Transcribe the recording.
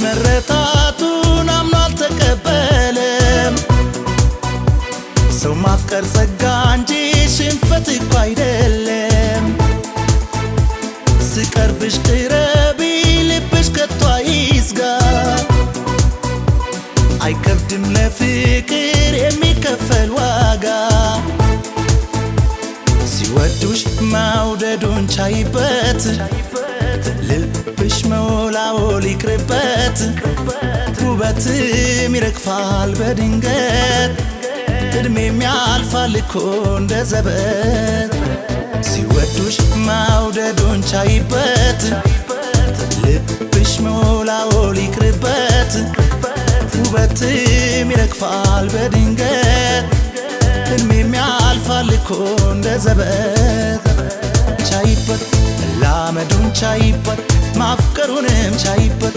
መረታቱን አምኖ አልተቀበለም። ሰው ማፍቀር ጸጋ እንጂ ሽንፈት እኮ አይደለም። ስቀርብሽ ቅረቢ ልብሽ ከቶ አይዝጋ፣ አይከብድም ለፍቅር የሚከፈል ዋጋ። ሲወዱሽ መውደዱን ቻይበት፣ ልብሽ መወላወል ይቅርበት። ውበትም ይረግፋል በድንገት፣ እድሜም ያልፋል እኮ እንደ ዘበት። ሲወዱሽ መውደዱን ቻይበት፣ ልብሽ መወላወል ይቅርበት። ውበትም ይረግፋል በድንገት፣ እድሜም ያልፋል እኮ እንደ ዘበት። ቻይበት መላመዱን ቻይበት፣ ማፍቀሩንም ቻይበት።